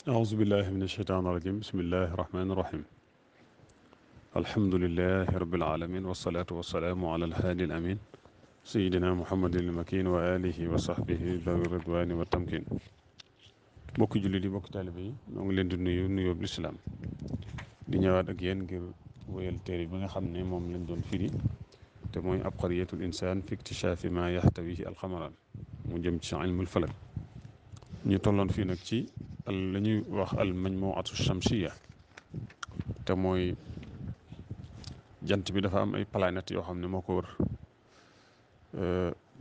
أعوذ بالله من الشيطان الرجيم بسم الله الرحمن الرحيم الحمد لله رب العالمين والصلاة والسلام على الهادي الأمين سيدنا محمد المكين وآله وصحبه ذوي الرضوان والتمكين bokki jullit yi bokki taalibe yi ñoo ngi leen di nuyu nuyoo bu lislaam di ñëwaat ak yéen ngir wéyal téere bi nga xam ne moom lañ doon firi te mooy abqariyatul insaan fi iktishafi ma yaxtawihi alxamaraan mu jëm ci ilmul falak ñu tolloon fii nag ci la ñuy wax al majmuatu shamsiya te mooy jant bi dafa am ay planètes yoo xam ne moo ko wër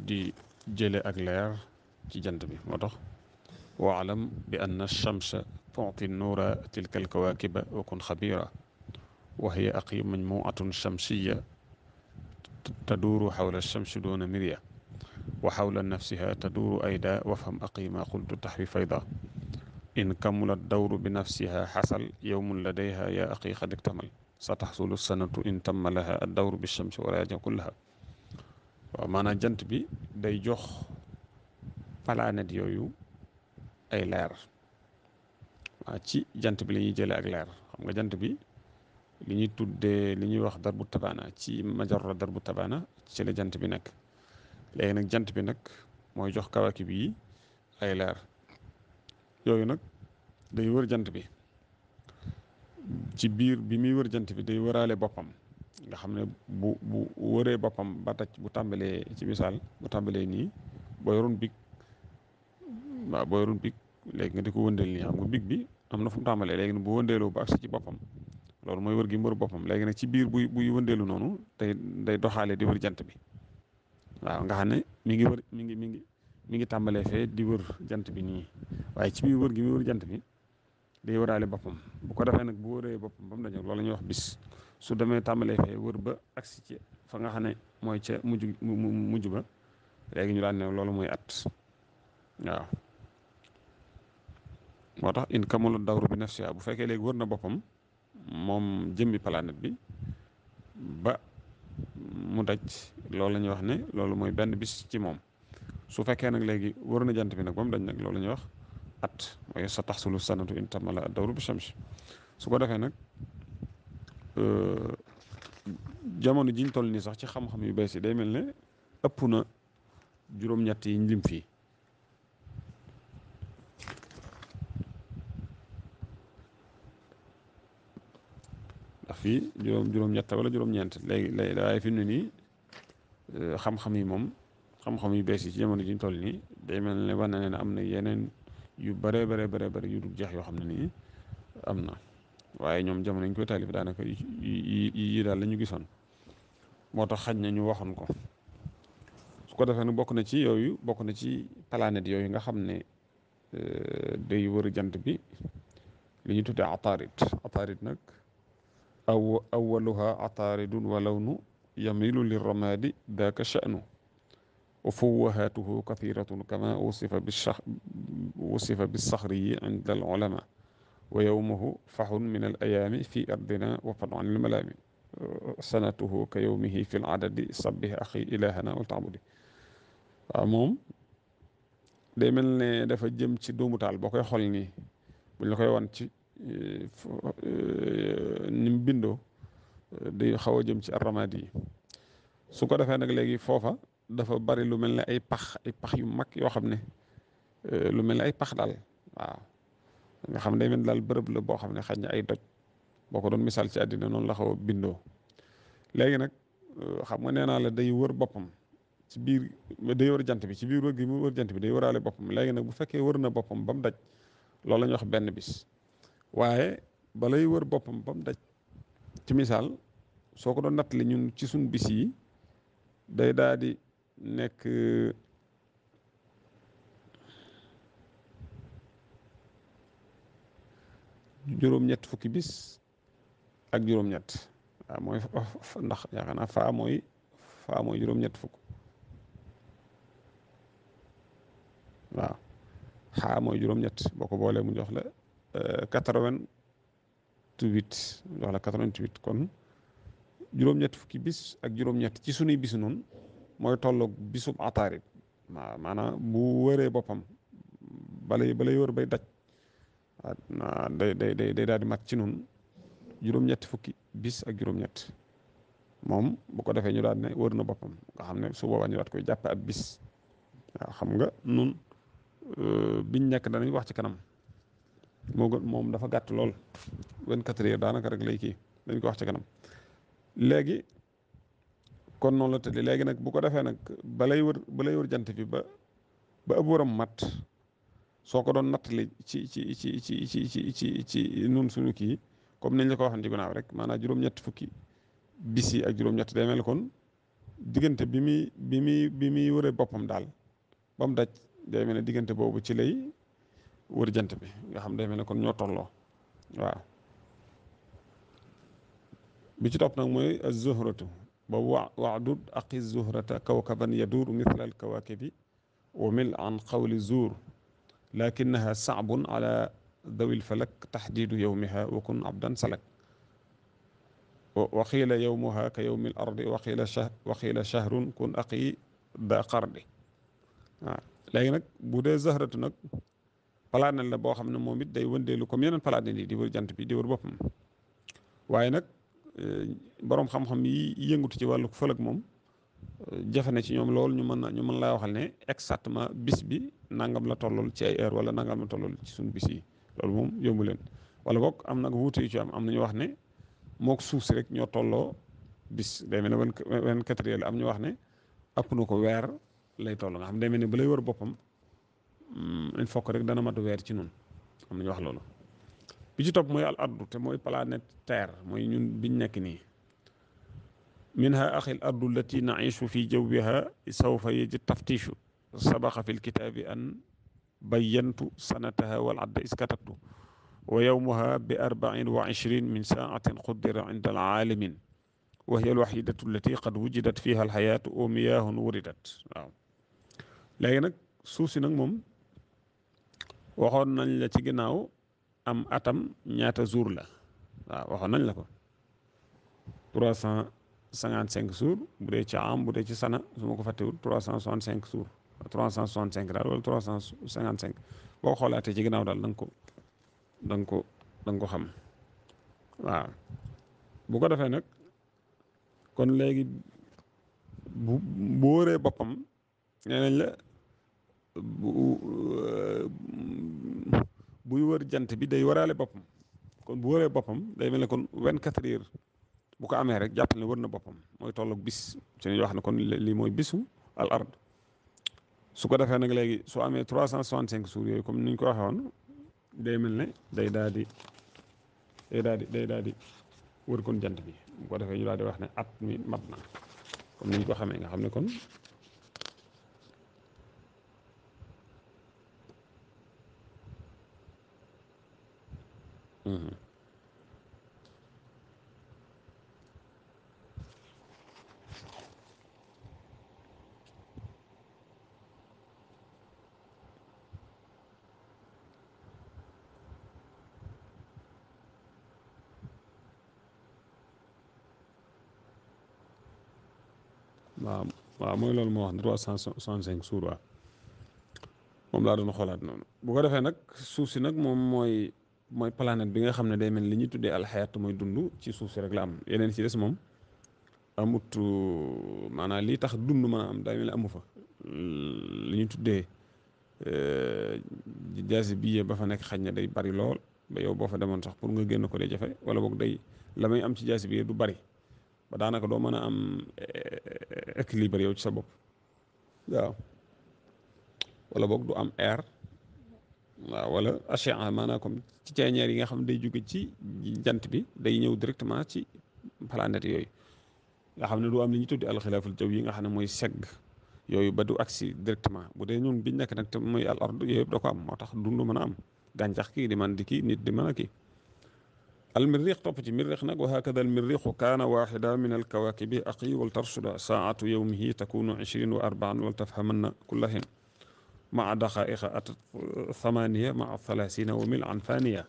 di jële ak leer ci jant bi moo tax waalam bi anna chamsa tuuti nuura tilka alkawaakiba wa kun xabira wa hiya aqi majmuatun shamsiya taduuru xawla chamsi doona mirya wa xawla nafsiha taduuru ayda wafham aqi ma qultu taxwi fayda in kamulat dawru bi nafsiha xasal yowmun ladayha ya aqi xad iktamal sa taxsulu sanatu in tamma laha ad dawru bi chamsi waraja kullaha waaw maanaam jant bi day jox planète yooyu ay leer waaw ci jant bi la ñuy jëlee ak leer xam nga jant bi li ñuy tuddee li ñuy wax darbu tabaana ci majarra darbu tabaana ci la jant bi nekk léegi nag jant bi nag mooy jox kawakib yi ay leer yooyu nag day wër jant bi ci biir bi muy wër jant bi day wëraale boppam nga xam ne bu wëree boppam ba tàcc bu tàmbalee ci misaal bu tàmbalee nii boo yoroon big waaw boo yoroon big léegi nga di ko wëndeel nii xam nga big bi am na fu mu tàmbalee léegi nag bu wëndeeloo ba agsi ci boppam loolu mooy wër gi mu wër boppam léegi nag ci biir buy wëndeelu noonu day doxaale di wër jant bi waaw nga xam ne mi ngi wër mi ngi tàmbalee fee di wër jant bi nii waaye ci biir wër gi muy wër jant bi day wëraale boppam bu ko defee nag bu wëree boppam ba mu dañoo loolu la ñuy wax bis su demee tàmbalee fee wër ba agsi ci fa nga xam ne mooy ca mujj ba léegi ñu daan ne loolu mooy at waaw moo tax in kamula dawru bi nafsiha bu fekkee léegi wër na boppam moom jëmmi planète bi ba mu daj loolu la ñuy wax ne loolu mooy benn bis ci moom su fekkee nag léegi wër na jant bi nag ba mu daj nag loolu la ñuy wax at mooy sa taxsulu sanatu in tamala dawru bi shams su ko defee nag jamono jiñ toll nii sax ci xam-xam yu bees yi day mel ne ëpp na juróom-ñett yi ñu lim fii ndax fii juróom-ñett wala juróom-ñeent léegi waaye fi mu ne nii xam-xam yi moom xam-xam yu bees yi ci jamono jiñ toll nii day mel ne war na ne am na yeneen yu bare yu dul jeex yoo xam ne nii am na waaye ñoom jamono ñu koy taalif daanaka yi daal la ñu gisoon moo tax xaj na ñu waxoon ko su ko defee nag bokk na ci yooyu bokk na ci planète yooyu nga xam ne day wër jant bi li ñu tuddee ataarid nag awaluha ataaridun wa lawnu yamilu lirramadi daaka sha'nu wa fuwahatuhu kathiratun kama wusifa bisaxriyi inda al ulama wa yowmuhu faxun min al ayaami fi ardina wa fad an il malaami sanatuhu ka yowmihi fi l adadi sabbih axi ilahana wal taabudi waaw moom day mel ne dafa jëm ci doomu taal boo koy xool nii buñ la koy wan ci ni mu bindoo day xaw a jëm ci arramadi yi su ko defee nag léegi foofa dafa bari lu mel ne ay pax yu mag yoo xam ne lu mel ne ay pax daal waaw nga xam ne day mel daal bërëb la boo xam ne xaj na ay doj boo ko doon misaal ci àddina noonu la xaw a bindoo léegi nag xam nga nee naa la day wër boppam ci biir day wër jant bi ci biir wër gi mu wër jant bi day wëraale boppam léegi nag bu fekkee wër na boppam ba mu daj loolu la ñuy wax benn bis waaye balay wër boppam ba mu daj ci misaal soo ko doon nattali ñun ci suñ bis yi day daal di nekk juróom-ñett fukki bis ak juróom-ñett waaw mooy ndax yaakaar naa faa mooy juróom-ñett fukk waaw xaa mooy juróom-ñett boo ko boolee mu jox la 88 jox la 88 kon juróom-ñett fukki bis ak juróom-ñett ci sunuy bisu noonu mooy tolloog bisub ataarit maanaam bu wëree boppam balay wër bay daj day daal di mat ci nun juróom-ñetti fukki bis ak juróom-ñett moom bu ko defee ñu daal ne wër na boppam nga xam ne su boobaa ñu daat koy jàppe at bis waaw xam nga nun biñ nekk danañ wax ci kanam moo gën moom dafa gàtt lool 24 heures daanaka rek lay kii dañ ko wax ci kanam léegi kon noonu la tëddee léegi nag bu ko defee nag balay wër jant bi ba ëpp waram mat soo ko doon nattali ci nun suñu kii comme niñ la ko waxoon ci gannaaw rek maanaam juróom-ñett fukki bis yi ak juróom-ñett day mel kon diggante bi muy wëree boppam daal ba mu daj day mel ne diggante boobu ci lay wër jant bi nga xam day mel ne kon ñoo tolloo waaw bi ci topp nag mooy az-zuhratu boobu wa'dud aqi zuhrata kawkaban yaduuru mithla al-kawaakibi wa mil an qawli zuur lakinnaha sa'bun ala dawi l-falak taxdiidu yawmiha wa kun abdan salak wa qiila yawmuha ka yawmi l-ardi wa qiila shahrun kun aqi da qardi waaw léegi nag bu dee zahratu nag planète la boo xam ne moom it day wëndeelu comme yeneen planète yi di wër jant bi di wër boppam waaye nag boroom xam-xam yi yëngutu ci wàllu fëlëg moom jafe na ci ñoom lool ñu mën laa waxal ne exactement bis bi nangam la tollol ci ay heure wala nangam la tollol ci suñu bis yi loolu moom yombu leen wala boog am nag wuute yu ci am nañu wax ne mook suuf si rek ñoo tolloo bis day mel ne 24 heures la am ñu wax ne ëpp na ko weer lay toll nga xam day mel ne bu lay wër boppam il faut que rek dana mat weer ci nun am nañu wax loolu bi ci topp mooy al ardu te mooy planète terre mooy ñun biñ nekk nii minha axil ardu allati naishu fi jawwiha sawfa yaji taftishu sabaqa fi lkitaabi an bayyantu sanataha wal adda iskatattu wa yawmuha bi 24 min saatin quddira inda alaalimin wa hiya alwaxidatu allati qad wujidat fiha alxayaatu wa miyaahun wuridat waaw léegi nag suuf si nag moom waxoon nañ la ci ginnaaw am atam ñaata jour la waaw waxoon nañ la ko 355 jours bu dee ci am bu dee ci sana su ma ko fàttewul 365 jours 365 daal wala 355 boo xoolaatee ci ginnaaw daal da nga ko xam waaw bu ko defee nag kon léegi bu wóoree boppam nee nañ la buy wër jant bi day waraale boppam kon bu wëree boppam day mel ne kon 24 heures bu ko amee rek jàppal ne wër na boppam mooy tolloog bis ci ñu wax ne kon lii mooy bisu al ard su ko defee nag léegi soo amee 365 jours yooyu comme ni ñu ko waxee woon day mel ne day daal di wër kon jant bi bu ko defee ñu daal di wax ne at mi mat na comme ni ñu ko xamee nga xam ne kon waaw mooy loolu moo wax ne 365 jours waaw moom laa doon xoolaat noonu bu ko defee nag suuf si nag moom mooy planète bi nga xam ne day mel li ñuy tuddee alxayaat mooy dund ci suuf si rek la am yeneen ci des moom amut maanaam lii tax dund mën a am day mel ne amu fa li ñuy tuddee jaasi bii ba fa nekk xaj na day bari lool ba yow boo fa demoon sax pour nga génn ko day jafe wala boog day la may am ci jaasi bii du bari ba daanaka doo mën a am équilibre yow ci sa bopp waaw wala boog du am air waaw wala achéant maanaam comme ci ceeñeer yi nga xam day jóge ci jant bi day ñëw directement ci planète yooyu nga xam ne du am li ñu tuddi alxilaaful jaw yi nga xam ne mooy segg yooyu ba du agsi directement bu dee ñun biñ nekk nag te mooy al ard yooyu yëpp da ko am moo tax dund mën a am gàncax kii di man di kii nit di mën a kii almirrix topp ci mirrix nag wa hakada almirrixu kaana waxida min alkawakibi aqi wal tarsuda saatu yowmihi takunu 20 wa 40 wal tafhamanna kulla hin maa daqaiqa atat 8 maa 30 wa mil an faniya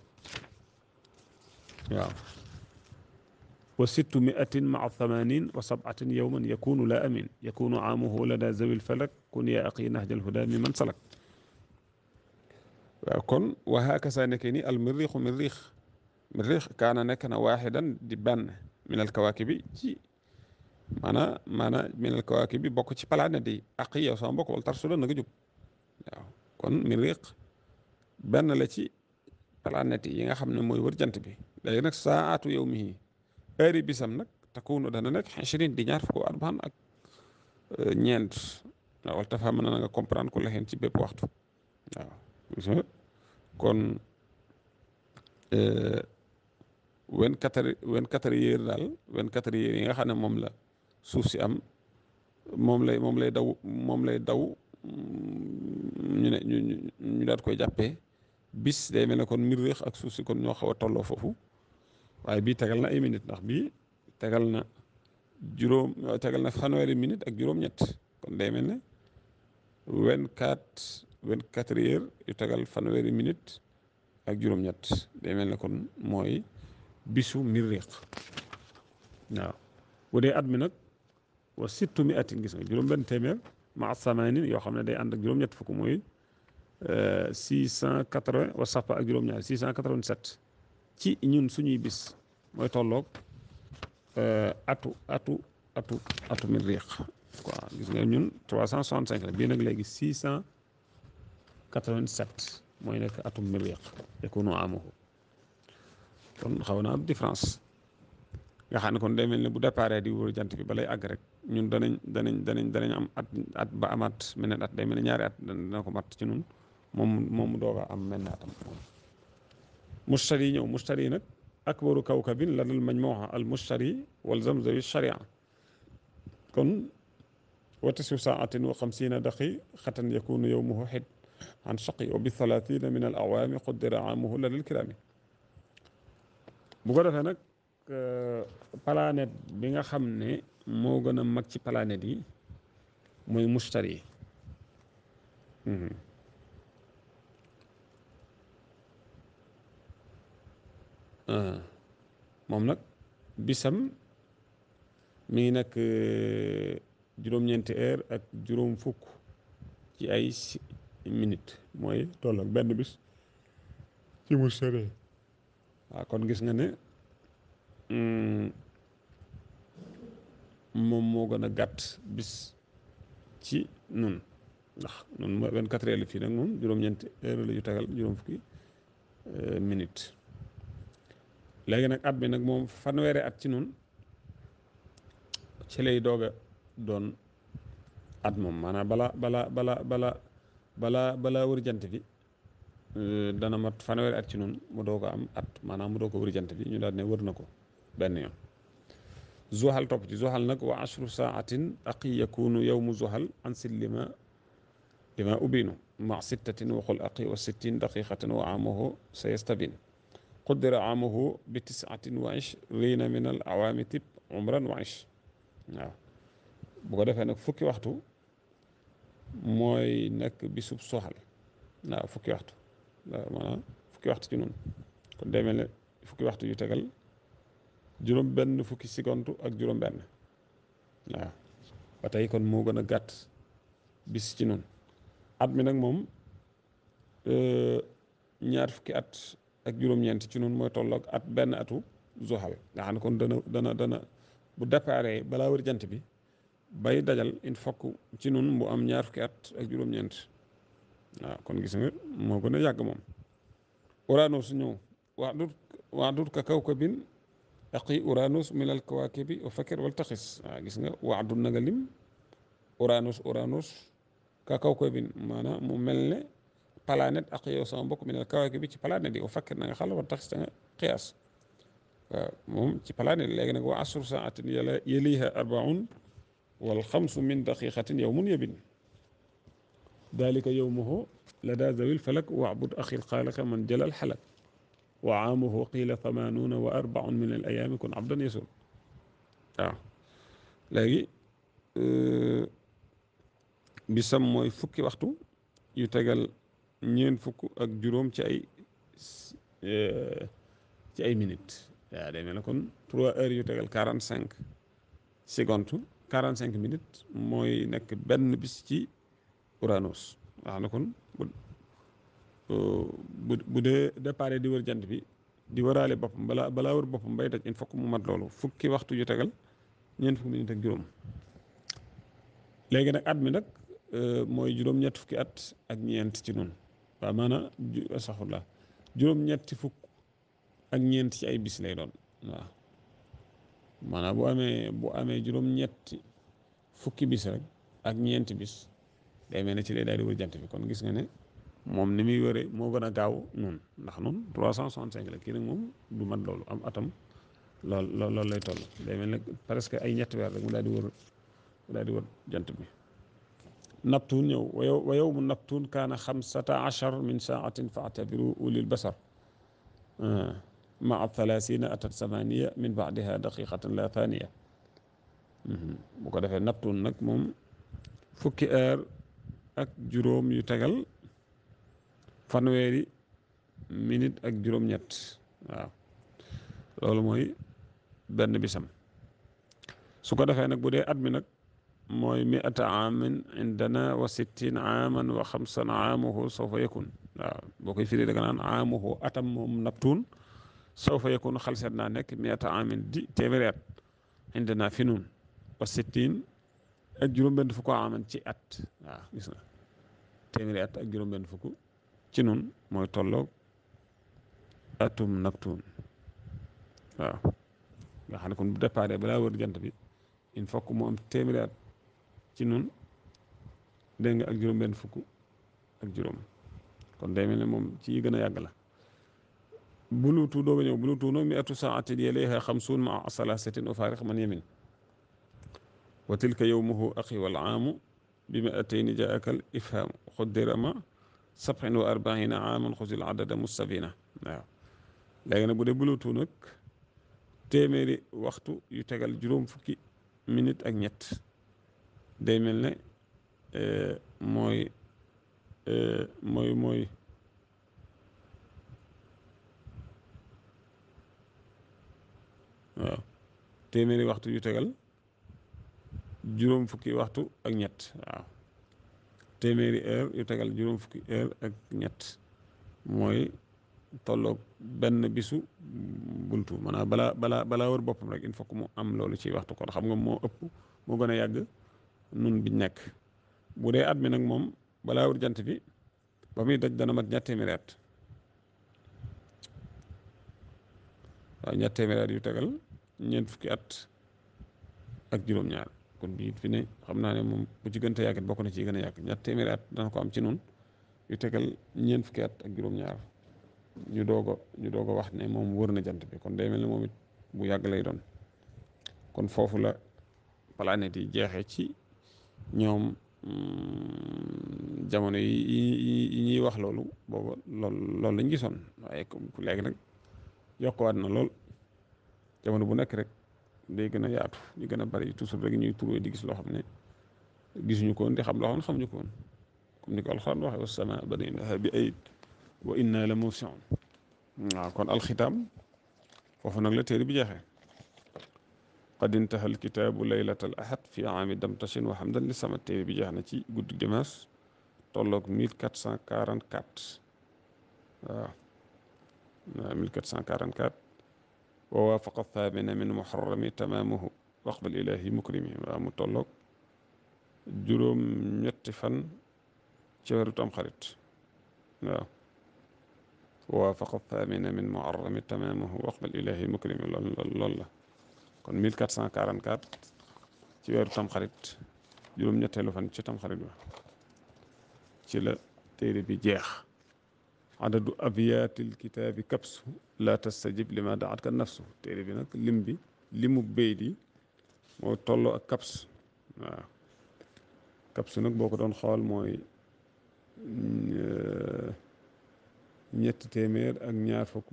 waaw wa 600 maa 80 wa 7 yowman yakunu la amin yakunu aamuhu lada zawi lfalak kun ya aqi nahja alhuda mi man salak waaw kon wa hakasa nekkee ni al miriixu miriix kaana nekk na waaxidan di benn minal kawaakibi ci minal kawaakibi bokk ci planète yi ak yow sama mbokk wala tarsuda na nga jub waaw kon miriix benn la ci planète yi nga xam ne mooy wër jant bi léegi nag saatu yow mi heure yi bisam nag takkuunu dana nekk 20 di ñaar fukk arbaan ak ñeent waaw wala tafa mën na nga comprendre ku la xeen ci bépp waxtu waaw gis nga kon 24 heures daal 24 heures yi nga xam ne moom la suuf si am moom lay daw ñu daat koy jàppee bis day mel ne kon miriix ak suuf si kon ñoo xaw a tolloo foofu waaye bii tegal na ay minutes ndax bii tegal na fanweeri minute ak juróom-ñett kon day mel ne 24 heures yu tegal fanweeri minute ak juróom-ñett day mel ne kon mooy bisu miriix waaw bu dee at mi nag wa 600 gis nga juróom-benn téeméer ma samaanin yoo xam ne day ànd ak juróom-ñett fukk mooy 680 wa sapa ak juróom-ñaar 687 ci ñun suñuy bis mooy tolloog atu miriix quoi gis nga ñun 365 la bii nag léegi 687 mooy nekk atum miriix yakunu amuhu kon xaw na am différence nga xam ne kon day mel ne bu départ di wër jant bi balay àgg rek ñun danañ am at ba amaat meneen at day mel ne ñaari at dana ko mat ci ñun moom mu doog a am menn atam mushtari ñëw mushtari nag akbaru kawkabin la dal majmuha al mushtari wal zamzawi sharia kon wa tis'u saatin wa 50 daqiqatan yakunu yawmuhu xid an shaqi wa bi 30 min al awaami quddira amuhu la dal kirami bu ko defee nag planète bi nga xam ne moo gën a mag ci planète yi mooy mushtari moom nag bisam mi ngi nekk juróom-ñeenti heure ak juróom fukk ci ay minutes mooy toll ak benn bis ci mushtari waaw kon gis nga ne moom moo gën a gàtt bis ci nun ndax nun 24 heures la fii nag moom juróom-ñeenti heure la yu tegal juróom fukki minutes léegi nag at bi nag moom fanweeri at ci nun ci lay doog a doon at moom maanaam balaa wër jant bi dana mat fanweeri at ci nun mu doog a am at maanaam mu doog a wër jant bi ñu daal ne wër na ko benn yoon zuhal topp ci zuhal nag wa 10 saatin aqi yakunu yawmu zuhal ansil lima ubinu ma 6 waxul aqi wa 60 daqiqatan wa amuhu sayastabin قدر عامه ب29 من الأعوام تب عمرا وعيش waaw bu ko defee nag fukki waxtu mooy nekk bisub soxal waaw fukki waxtu maanaam fukki waxtu ci noonu kon day mel ne fukki waxtu yu tegal juróom benn fukki seconde ak juróom benn waaw ba tey kon moo gën a gàtt bis ci noonu at mi nag moom ñaar fukki at ak juróom-ñeent ci noonu mooy tolloog at benn atu zuhal nga xam ne kon dana bu déparé balaa wër jant bi bay dajal il faut ci noonu mu am ñaar fukki at ak juróom-ñeent waaw kon gis nga moo gën a yàgg moom Uranus ñëw waadut ka kawkabin aqi Uranus min al kawakibi wa fakir wal taxis waaw gis nga waadut na nga lim Uranus ka kawkabin maanaam mu mel ne planète ak yow sama mbokk mi ne kawaaki bi ci planète yi o fakkir na nga xala wa tax nga xiyaas waaw moom ci planète léegi nag wa 10 saatin yaliha 40 wal 5 min daqiqatin yawmun yabin dalika yawmuhu lada zawil falak wa'bud axil xaalaka man jalal xalak wa aamuhu qiila 80 wa 4 min al ayaami kun abdan yasul waaw léegi bisam mooy fukki waxtu yu tegal ñeent fukk ak juróom ci ay minutes waaw day mel ne kon 3 heures yu tegal 45 secondes 45 minutes mooy nekk benn bis ci Uranus wax na kon bu dee départ di wër jant bi di wëraale boppam balaa wër boppam bay daj il faut que mu mat loolu fukki waxtu yu tegal ñeent fukki minute ak juróom. léegi nag at mi nag mooy juróom-ñett fukki at ak ñeent ci noonu waaw maanaam astaxfirullah juróom-ñetti fukk ak ñeent ci ay bis lay doon waaw maanaam bu amee juróom-ñetti fukki bis rek ak ñeenti bis day mel ne ci lay daal di wër jant bi kon gis nga ne moom ni muy wëree moo gën a gaaw noonu ndax noonu 365 la kii nag moom du mat loolu am atam loolu lay toll day mel ne presque ay ñetti weer rek mu daal di wër jant bi. Neptune ñëw wa yawmu Neptune kaana 15 min saatin fa atabiru ulil basar maa 30 atat samaniya min baadiha daqiqatan la thaniya bu ko defee Neptune nag moom fukki heure ak juróom yu tegal fanweeri minute ak juróom-ñett waaw loolu mooy benn bisam su ko defee nag bu dee at mi nag mooy 100 aamin indana wa 60 aaman wa 5 aamuhu sawfa yakun waaw boo koy firi da nga naan aamuhu atam moom Neptune sawfa yakun xalseet naa nekk 100 aamin di téeméeri at indana fi nun wa 60 ak juróom-benn fukk aaman ci at waaw gis nga téeméeri at ak juróom-benn fukk ci nun mooy tolloog atum Neptune waaw nga xam ne kon bu départ balaa wër jant bi il faut que mu am téeméeri at ci nun dégg nga ak juróom-benn fukk ak juróom kon day mel ne moom ci gën a yàgg la buluutu doog a ñëw buluutu nag mi atu saatin yaliha xamsuun maa salaasatin ufaariq man yamin wa tilka yowmuhu axi wal aamu bi miatayni jaakal ifhaamu xuddira ma 47 aaman xusil adada mustabina waaw léegi nag bu dee buluutu nag téeméeri waxtu yu tegal juróom fukki minute ak ñett day mel ne mooy waaw téeméeri waxtu yu tegal juróom fukki waxtu ak ñett waaw téeméeri heure yu tegal juróom fukki heure ak ñett mooy tolloog benn bisu buntu maanaam balaa wër boppam rek il faut que mu am loolu ci waxtu kon xam nga moo gën a yàgg nun biñ nekk bu dee at mi nag moom balaa wër jant bi ba muy daj dana mat ñett téeméeri at waaw ñett téeméeri at yu tegal ñeent fukki at ak juróom-ñaar kon bii fi ne xam naa ne moom bu ci gën a yàgg bokk na ci gën a yàgg ñett téeméeri at dana ko am ci nun yu tegal ñeent fukki at ak juróom-ñaar ñu doog a wax ne moom wër na jant bi kon day mel ne moom it bu yàgg lay doon kon foofu la planète yi jeexee ci ñoom jamono yi ñuy wax loolu booba loolu lañ gisoon waaye léegi nag yokkuwaat na lool jamono bu nekk rek day gën a yaatu ñu gën a bari toujours rek ñuy turoo di gis loo xam ne gisuñu ko woon di xam loo xam ne xamuñu ko woon comme ni ko alxuraan waxee was-samaa banaynahaa bi ayd wa inna la muusi'uun waaw kon alxitaam foofu nag la téere bi jeexee qad intaha alkitaabu laylata al ahad fi aami damtashin wa hamdan li sama téere bi jeex na ci guddi dimanche tolloog 1444 waaw 1444 wa waafaqa thamina min muharrami tamaamuhu waqbal ilaahi mukrimi waaw mu tolloog juróom-ñetti fan ci weeru Tamxarit waaw wa waafaqa thamina min muharrami tamaamuhu waqbal ilaahi mukrimi loolu la kon 1444 ci weeru Tamxarit juróom-ñetteelu fan ci Tamxarit ba ci la téere bi jeex adadu abiyaatil kitaabi kapsu la tastajib lima daatka nafsu téere bi nag limu béy di moo tolloo ak kaps waaw kapsu nag boo ko doon xool mooy ñetti téeméer ak ñaar fukk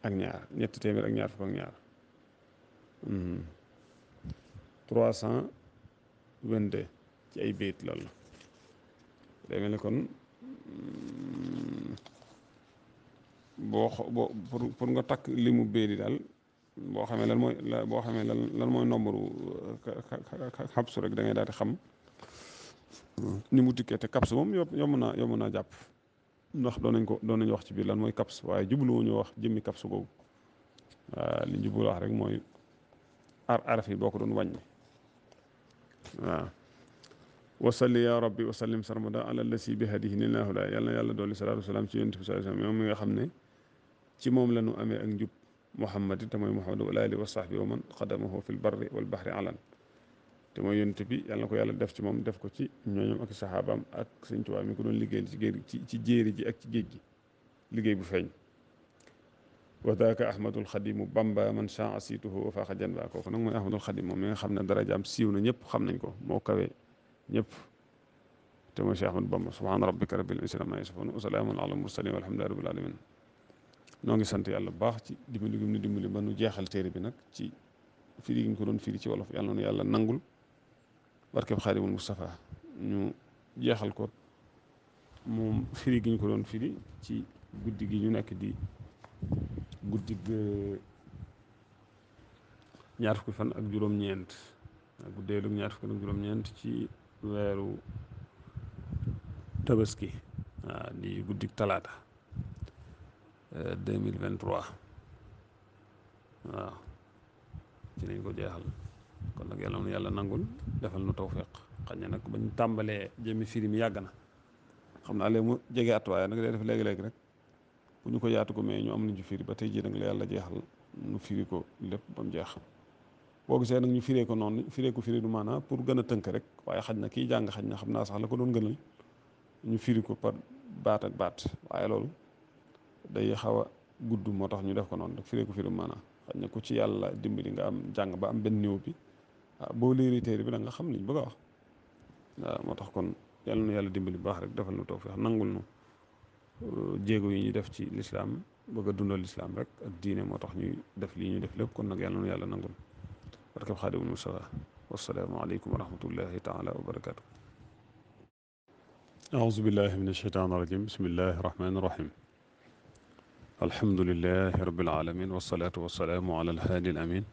ak ñaar ñetti téeméer ak ñaar fukk ak ñaar 322 ci ay béyt loolu day mel ni kon pour nga takk limu béy di daal boo xamee lan mooy nombre xabsu rek da ngay daal di xam ni mu dikkee te kaps moom yomb naa jàpp ndax doon nañ wax ci biir lan mooy kaps waaye jubluwuñu wax jëmmi kaps googu li ñu jublu wax rek mooy araf yi boo ko doon wàññi waaw wasalli ya rabbi wasallim sarmada ala lasi bi hadihi ni laahu laa yàlla na yàlla dolli salaatu wasalaam ci yonent bi sallallahu alayhi wasallam moom mi nga xam ne ci moom la ñu amee ak njub muhammad te mooy muhammad wa alihi wa sahbi wa man xadamahu fi l barri wal bahri alan te mooy yonent bi yàlla na ko yàlla def ci moom def ko ci ñooñam ak saxaabaam ak Sëñ Tuubaa mi ko doon liggéeyal ci jéeri ji ak ci géej gi liggéey bu feeñ wa daaka ahmadul xadimu bamba man chan asituhu wa faaxa jan ba kooku nag mooy ahmadul xadim moom mi nga xam ne darajaam siiw na ñëpp xam nañ ko moo kawe ñëpp te mooy Cheikh Ahmadou Bamba subhaana rabbika rabbil izzati ammaa yasifuun wa salaamun alal mursaliin walhamdulillaahi rabbil aalamiin noo ngi sant yàlla bu baax ci dimbali gi mu dimbali ba nu jeexal téere bi nag ci firi gi ñu ko doon firi ci wolof yàlla na yàlla nangul barkeb Xaadimul Mustafaa ñu jeexal ko moom firi gi ñu ko doon firi ci guddi gi ñu nekk di guddi ñaar fukki fan ak juróom-ñeent guddeelu ñaar fukki fan ak juróom-ñeent ci weeru tabaski waaw di guddik talaata 2023 waaw ci lañ ko jeexal kon nag yàlla na yàlla nangul defal nu tawfeex xañ na nag bañ tàmbalee jëmmi firi mi yàgg na xam naa léegi mu jege at waaye nag day def léegi-léegi rek bu ñu ko yaatu ko mais ñu am nañu ci firi ba tey jii nag la yàlla jeexal nu firi ko lépp ba mu jeex boo gisee nag ñu firee ko noonu firee ko firi du maanaa pour gën a tënk rek waaye xaj na kii jàng xaj na xam naa sax la ko doon gënal ñu firi ko par baat ak baat waaye loolu day xaw a gudd moo tax ñu def ko noonu rek firee ko firi du maanaa xaj na ku ci yàlla dimbali nga am jàng ba am benn niveau bi waaw boo léeri téere bi da nga xam liñ bëgg a wax waaw moo tax kon yàlla na yàlla dimbali bu baax rek defal nu tawfiix nangul nu jéego yi ñuy def ci lislaam bëgg a dundal lislaam rek ak diine moo tax ñuy def lii ñuy def lépp kon nag yàlla na yàlla nangul barkab Xaadimul Mustafaa wassalaamu aleykum wa rahmatullahi taala wa barakaatu aouzu billahi min asheytaan irajim bismillahi irrahmani irrahim alhamdulilahi rabbil alamin wasalaatu wasalaamu ala alhaadi al amin